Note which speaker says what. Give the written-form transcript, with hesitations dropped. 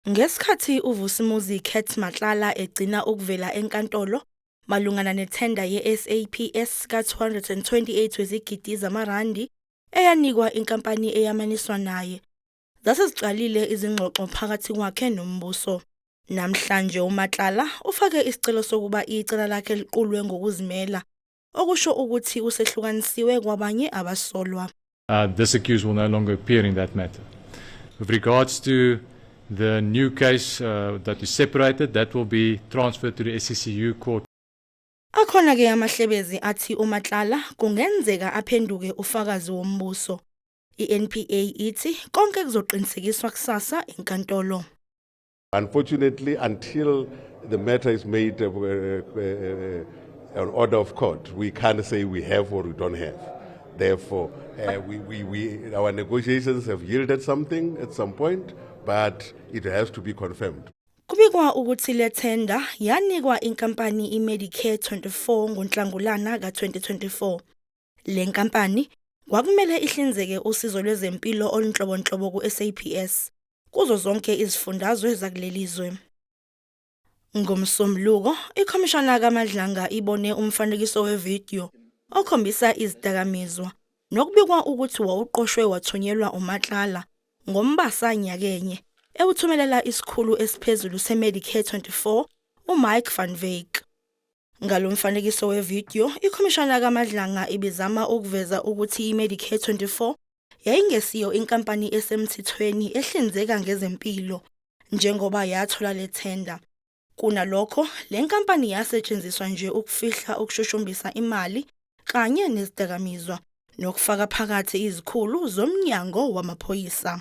Speaker 1: Ngesikhathi uVusimuzi Cat Matlala egcina ukuvela enkantolo malungana nethenda ye-SAPS ka-228 wezigidi zamarandi eyanikwa inkampani eyamaniswa naye, zase ziqalile izingxoxo phakathi kwakhe nombuso. Namhlanje uMatlala ufake isicelo sokuba icala lakhe liqulwe ngokuzimela, okusho ukuthi usehlukanisiwe kwabanye abasolwa.
Speaker 2: This accused will no longer appear in that matter. With regards to the new case that is separated, that will be transferred to the SCCU court.
Speaker 1: Akhona ke amahlebezi athi uMatlala kungenzeka aphenduke ufakazi wombuso. I-NPA ithi konke kuzoqinisekiswa kusasa enkantolo.
Speaker 3: Unfortunately, until the matter is made an order of court, we can't say we have or we don't have. Therefore, our negotiations have yielded something at some point, but it has to be confirmed.
Speaker 1: Kubikwa ukuthi le thenda yanikwa inkampani iMedicare 24 ngoNhlangulana ka-2024. Le nkampani kwakumele ihlinzeke usizo lwezempilo olunhlobonhlobo ku-SAPS kuzo zonke izifundazwe zakuleli zwe. NgoMsombuluko, ikhomishana kaMadlanga ibone umfanekiso wevidiyo okhombisa izidakamizwa nokubikwa ukuthi wawuqoshwe wathunyelwa uMatlala ngoMbasa nyakenye ewuthumelela isikhulu esiphezulu seMedicare 24 uMike van Wyk. Ngalo mfanekiso wevidiyo, ikhomishana kaMadlanga ibizama ukuveza ukuthi iMedicare 24 yayingesiyo inkampani esemthethweni ehlinzeka ngezempilo njengoba yathola le thenda. Kunalokho, le nkampani yasetshenziswa nje ukufihla ukushushumbisa imali kanye nezidakamizwa nokufaka phakathi izikhulu zomnyango wamaphoyisa.